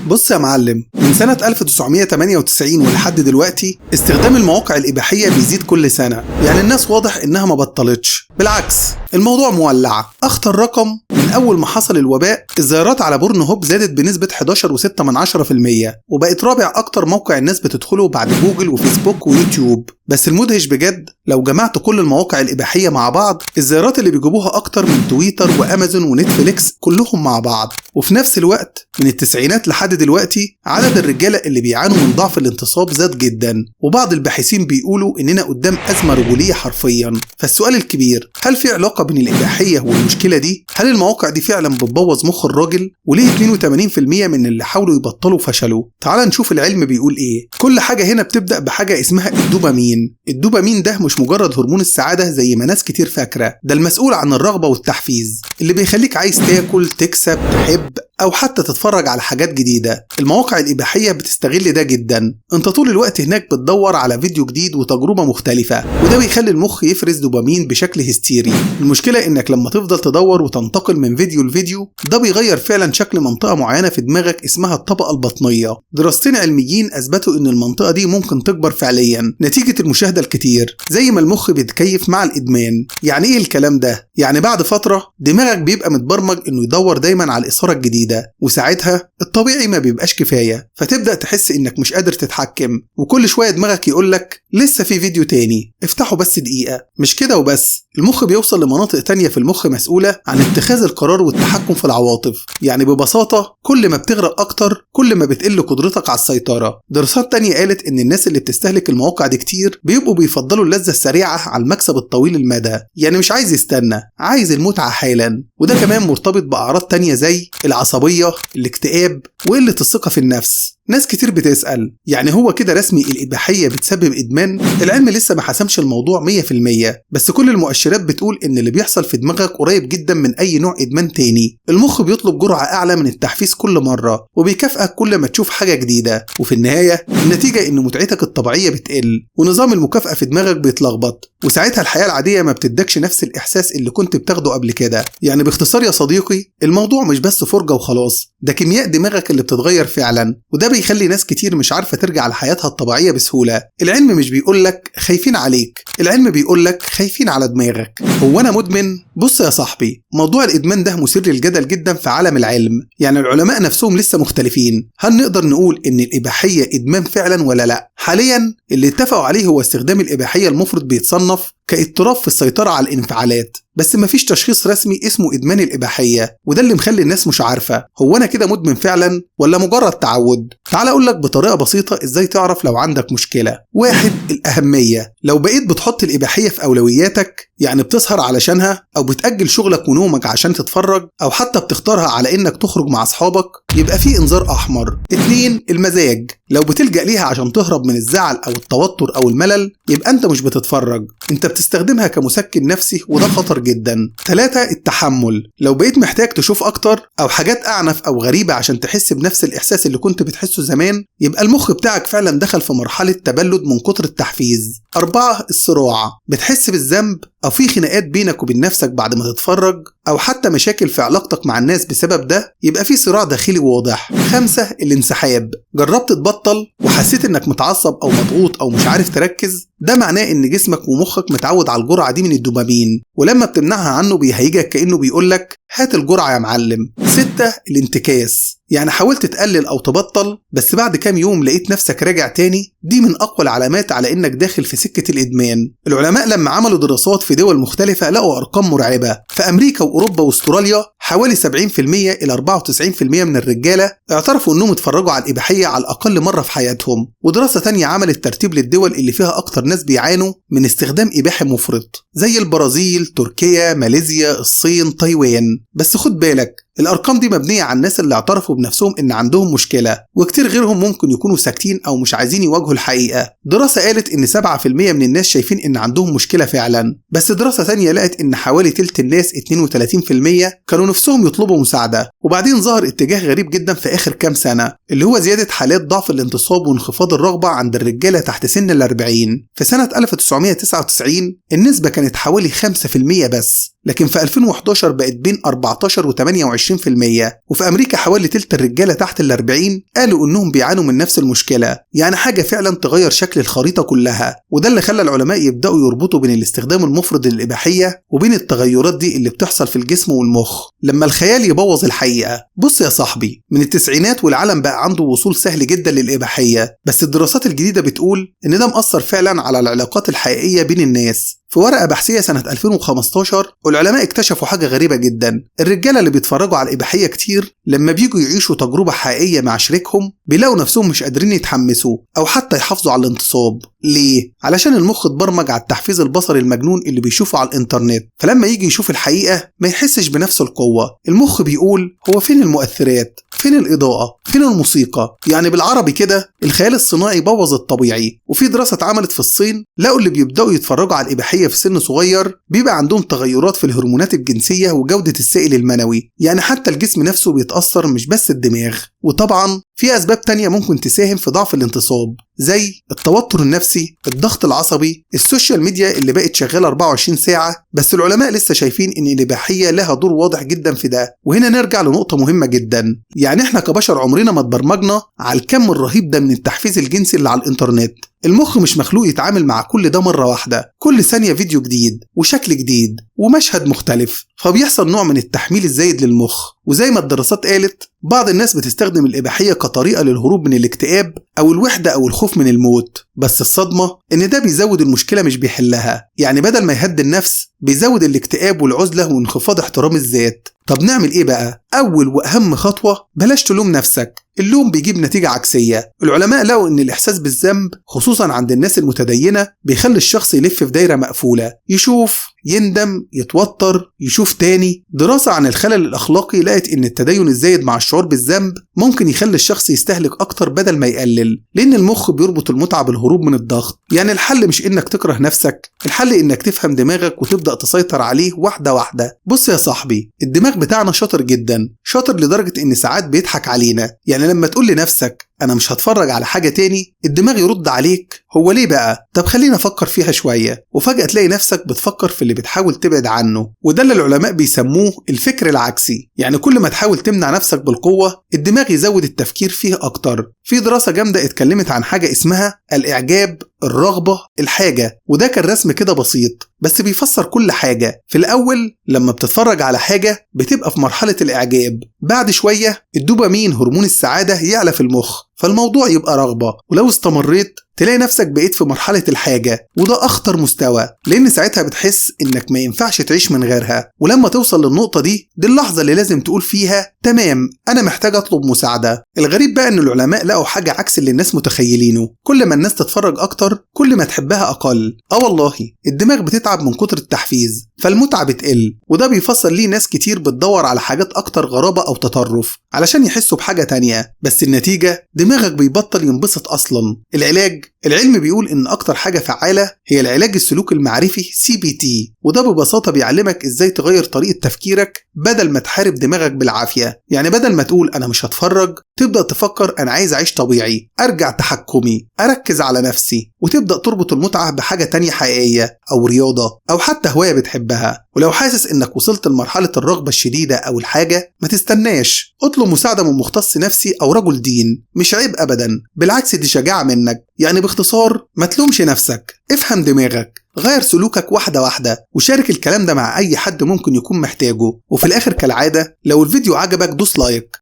بص يا معلم، من سنة 1998 ولحد دلوقتي استخدام المواقع الإباحية بيزيد كل سنة. يعني الناس واضح إنها ما بطلتش، بالعكس الموضوع مولع. أخطر رقم من أول ما حصل الوباء الزيارات على Pornhub زادت بنسبة 11.6% وبقت رابع أكتر موقع الناس بتدخله بعد جوجل وفيسبوك ويوتيوب. بس المدهش بجد لو جمعت كل المواقع الإباحية مع بعض الزيارات اللي بيجيبوها أكتر من تويتر وأمازون ونتفليكس كلهم مع بعض. وفي نفس الوقت من التسعينات لحد دلوقتي عدد الرجالة اللي بيعانوا من ضعف الانتصاب زاد جدا، وبعض الباحثين بيقولوا إننا قدام أزمة رجولية حرفيا. فالسؤال الكبير، هل في علاقة بين الإباحية والمشكلة دي؟ هل المواقع دي فعلا بتبوظ مخ الراجل؟ وليه 82% من اللي حاولوا يبطلوا فشلوا؟ تعال نشوف العلم بيقول إيه. كل حاجة هنا بتبدأ بحاجة اسمها الدوبامين. الدوبامين ده مش مجرد هرمون السعادة زي ما ناس كتير فاكرة، ده المسؤول عن الرغبة والتحفيز اللي بيخليك عايز تاكل، تكسب، تحب، أو حتى تتفرج على حاجات جديدة. المواقع الإباحية بتستغل ده جدا، انت طول الوقت هناك بتدور على فيديو جديد وتجربة مختلفة، وده بيخلي المخ يفرز دوبامين بشكل هستيري. المشكلة انك لما تفضل تدور وتنتقل من فيديو لفيديو ده بيغير فعلا شكل منطقة معينة في دماغك اسمها الطبقة البطنية. دراستين علميين أثبتوا ان المنطقة دي ممكن تكبر فعليا نتيجة المشاهدة الكتير، زي ما المخ بيتكيف مع الإدمان. يعني ايه الكلام ده؟ يعني بعد فترة دماغك بيبقى متبرمج انه يدور دايما على الإثارة الجديدة، وساعتها الطبيعي ما بيبقاش كفاية، فتبدأ تحس انك مش قادر تتحكم، وكل شوية دماغك يقولك لسه في فيديو تاني، افتحه بس دقيقة. مش كده وبس، المخ بيوصل لمناطق تانية في المخ مسؤولة عن اتخاذ القرار والتحكم في العواطف. يعني ببساطة كل ما بتغرق أكتر كل ما بتقل قدرتك على السيطرة. دراسات تانية قالت إن الناس اللي بتستهلك المواقع دي كتير بيبقوا بيفضلوا اللذة السريعة على المكسب الطويل المدى، يعني مش عايز يستنى، عايز المتعة حالا. وده كمان مرتبط بأعراض تانية زي العصبية، الاكتئاب، وقلة الثقة في النفس. ناس كتير بتسأل يعني هو كده رسمي الإباحية بتسبب إدمان؟ العلم لسه ما حسمش الموضوع 100%، بس كل المؤشرات بتقول إن اللي بيحصل في دماغك قريب جدا من أي نوع إدمان تاني. المخ بيطلب جرعة أعلى من التحفيز كل مرة، وبيكافئك كل ما تشوف حاجة جديدة، وفي النهاية النتيجة إن متعتك الطبيعية بتقل، ونظام المكافأة في دماغك بيتلخبط، وساعتها الحياة العادية ما بتدكش نفس الإحساس اللي كنت بتاخده قبل كده. يعني باختصار يا صديقي، الموضوع مش بس فرجة وخلاص، ده كيمياء دماغك اللي بتتغير فعلا، وده بيخلي ناس كتير مش عارفة ترجع لحياتها الطبيعية بسهولة. العلم مش بيقولك خايفين عليك، العلم بيقولك خايفين على دماغك. هو أنا مدمن؟ بص يا صاحبي، موضوع الإدمان ده مثير للجدل جدا في عالم العلم. يعني العلماء نفسهم لسه مختلفين، هل نقدر نقول إن الإباحية إدمان فعلا ولا لا؟ حاليا اللي اتفقوا عليه هو استخدام الإباحية المفرط بيتصنف كاضطراب في السيطرة على الانفعالات، بس مفيش تشخيص رسمي اسمه إدمان الإباحية، وده اللي مخلي الناس مش عارفة هو أنا كده مدمن فعلا ولا مجرد تعود. تعال أقولك بطريقة بسيطة إزاي تعرف لو عندك مشكلة. 1. الأهمية. لو بقيت بتحط الإباحية في أولوياتك، يعني بتسهر علشانها، أو بتأجل شغلك ونومك عشان تتفرج، أو حتى بتختارها على إنك تخرج مع أصحابك، يبقى في إنذار أحمر. 2. المزاج. لو بتلجأ ليها عشان تهرب من الزعل أو التوتر أو الملل، يبقى أنت مش بتتفرج، أنت بتستخدمها كمسكن نفسي، وده خطر جدا. 3. التحمل. لو بقيت محتاج تشوف أكتر أو حاجات أعنف أو غريبة عشان تحس بنفس الإحساس اللي كنت بتحسه زمان، يبقى المخ بتاعك فعلا دخل في مرحلة تبلد من كتر التحفيز. 4. الصراع. بتحس بالذنب أو في خناقات بينك وبين نفسك بعد ما تتفرج، أو حتى مشاكل في علاقتك مع الناس بسبب ده، يبقى في صراع داخلي واضح. 5. الانسحاب. جربت تبطل وحسيت إنك متعصب أو مضغوط أو مش عارف تركز، ده معناه إن جسمك ومخك متعود على الجرعة دي من الدوبامين، ولما بتمنعها عنه بيهيجك كأنه بيقولك هات الجرعة يا معلم. 6. الانتكاس. يعني حاولت تقلل أو تبطل بس بعد كام يوم لقيت نفسك راجع تاني، دي من أقوى العلامات على إنك داخل في سكة الإدمان. العلماء لما عملوا دراسات في دول مختلفة لقوا أرقام مرعبة. في أمريكا وأوروبا وأستراليا حوالي 70% إلى 94% من الرجالة اعترفوا إنهم اتفرجوا على الإباحية على الأقل مرة في حياتهم. ودراسة تانية عملت ترتيب للدول اللي فيها أكتر ناس بيعانوا من استخدام إباحي مفرط، زي البرازيل، تركيا، ماليزيا، الصين، تايوان. بس خد بالك، الأرقام دي مبنية على الناس اللي اعترفوا بنفسهم إن عندهم مشكلة، وكتير غيرهم ممكن يكونوا ساكتين أو مش عايزين يواجهوا الحقيقة. دراسة قالت إن 7% من الناس شايفين إن عندهم مشكلة فعلا، بس دراسة تانية لقت إن حوالي تلت الناس 32% كانوا نفسهم يطلبوا مساعدة. وبعدين ظهر اتجاه غريب جدا في آخر كام سنة، اللي هو زيادة حالات ضعف الانتصاب وانخفاض الرغبة عند الرجالة تحت سن 40. في سنة 1999 النسبة كانت حوالي 5% بس، لكن في 2011 بقت بين 14 و 28%. وفي أمريكا حوالي تلت الرجالة تحت ال40 قالوا إنهم بيعانوا من نفس المشكلة. يعني حاجة فعلا تغير شكل الخريطة كلها. وده اللي خلى العلماء يبدأوا يربطوا بين الاستخدام المفرط للإباحية وبين التغيرات دي اللي بتحصل في الجسم والمخ لما الخيال يبوظ الحقيقة. بص يا صاحبي، من التسعينات والعالم بقى عنده وصول سهل جدا للإباحية، بس الدراسات الجديدة بتقول إن ده مأثر فعلا على العلاقات الحقيقية بين الناس. في ورقة بحثية سنة 2015 العلماء اكتشفوا حاجة غريبة جدا، الرجالة اللي بيتفرجوا على الإباحية كتير لما بيجوا يعيشوا تجربة حقيقية مع شريكهم بيلاقوا نفسهم مش قادرين يتحمسوا أو حتى يحافظوا على الانتصاب. ليه؟ علشان المخ اتبرمج على التحفيز البصري المجنون اللي بيشوفه على الإنترنت، فلما يجي يشوف الحقيقة ما يحسش بنفس القوة. المخ بيقول هو فين المؤثرات؟ فين الإضاءة؟ فين الموسيقى؟ يعني بالعربي كده الخيال الصناعي بوظ الطبيعي. وفي دراسة اتعملت في الصين لقوا اللي بيبدأوا يتفرجوا على الإباحية في سن صغير بيبقى عندهم تغيرات في الهرمونات الجنسية وجودة السائل المنوي، يعني حتى الجسم نفسه بيتأثر مش بس الدماغ. وطبعا في أسباب تانية ممكن تساهم في ضعف الانتصاب زي التوتر النفسي، الضغط العصبي، ال social media اللي بقت شغالة 24 ساعة. بس العلماء لسه شايفين إن الإباحية لها دور واضح جدا في ده. وهنا نرجع لنقطة مهمة جدا، يعني احنا كبشر عمرنا ما اتبرمجنا على الكم الرهيب ده من التحفيز الجنسي اللي على الإنترنت. المخ مش مخلوق يتعامل مع كل ده مرة واحدة، كل ثانية فيديو جديد وشكل جديد ومشهد مختلف، فبيحصل نوع من التحميل الزايد للمخ. وزي ما الدراسات قالت بعض الناس بتستخدم الإباحية كطريقة للهروب من الاكتئاب أو الوحدة أو الخوف من الموت، بس الصدمة إن ده بيزود المشكلة مش بيحلها. يعني بدل ما يهدي النفس بيزود الاكتئاب والعزلة وانخفاض احترام الذات. طب نعمل إيه بقى؟ أول وأهم خطوة بلاش تلوم نفسك، اللوم بيجيب نتيجة عكسية. العلماء لقوا إن الإحساس بالذنب خصوصا عند الناس المتدينة بيخلي الشخص يلف في دايرة مقفولة، يشوف، يندم، يتوتر، يشوف تاني. دراسة عن الخلل الأخلاقي لقت إن التدين الزايد مع الشعور بالذنب ممكن يخلي الشخص يستهلك أكتر بدل ما يقلل، لأن المخ بيربط المتعة بالهروب من الضغط. يعني الحل مش إنك تكره نفسك، الحل إنك تفهم دماغك وتبدأ تسيطر عليه واحدة واحدة. بص يا صاحبي، الدماغ بتاعنا شاطر جدا، شاطر لدرجة إن ساعات بيضحك علينا. يعني لما تقول لنفسك أنا مش هتفرج على حاجة تاني، الدماغ يرد عليك هو ليه بقى؟ طب خلينا أفكر فيها شوية. وفجأة تلاقي نفسك بتفكر في اللي بتحاول تبعد عنه، وده اللي العلماء بيسموه الفكر العكسي. يعني كل ما تحاول تمنع نفسك بالقوة الدماغ يزود التفكير فيه أكتر. في دراسة جامدة اتكلمت عن حاجة اسمها الإعجاب، الرغبة، الحاجة، وده كان رسم كده بسيط بس بيفسر كل حاجة. في الأول لما بتتفرج على حاجة بتبقى في مرحلة الإعجاب، بعد شوية الدوبامين هرمون السعادة يعلى في المخ، فالموضوع يبقى رغبة، ولو استمريت تلاقي نفسك بقيت في مرحلة الحاجة، وده أخطر مستوى، لأن ساعتها بتحس إنك ما ينفعش تعيش من غيرها. ولما توصل للنقطة دي اللحظة اللي لازم تقول فيها تمام أنا محتاج أطلب مساعدة. الغريب بقى إن العلماء لقوا حاجة عكس اللي الناس متخيلينه، كل ما الناس تتفرج أكتر كل ما تحبها أقل. والله الدماغ بتتعب من كتر التحفيز فالمتعة بتقل، وده بيفصل ليه ناس كتير بتدور على حاجات أكتر غرابة أو تطرف علشان يحسوا بحاجة تانية، بس النتيجة دماغك بيبطل ينبسط أصلا. العلاج، العلم بيقول إن أكتر حاجة فعالة هي العلاج السلوك المعرفي CBT، وده ببساطة بيعلمك إزاي تغير طريقة تفكيرك بدل ما تحارب دماغك بالعافية. يعني بدل ما تقول أنا مش هتفرج، تبدأ تفكر أنا عايز أعيش طبيعي، أرجع تحكمي، أركز على نفسي، وتبدأ تربط المتعة بحاجة تانية حقيقية أو رياضة أو حتى هواية بتحبها. ولو حاسس إنك وصلت لمرحلة الرغبة الشديدة أو الحاجة ما تستناش، اطلب مساعدة من مختص نفسي أو رجل دين، مش عيب أبدا، بالعكس دي شجاعة منك. يعني باختصار ما تلومش نفسك، افهم دماغك، غير سلوكك واحدة واحدة، وشارك الكلام ده مع أي حد ممكن يكون محتاجه. وفي الآخر كالعادة لو الفيديو عجبك دوس like،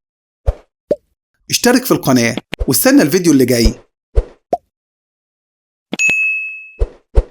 اشترك في القناة، واستنى الفيديو اللي جاي.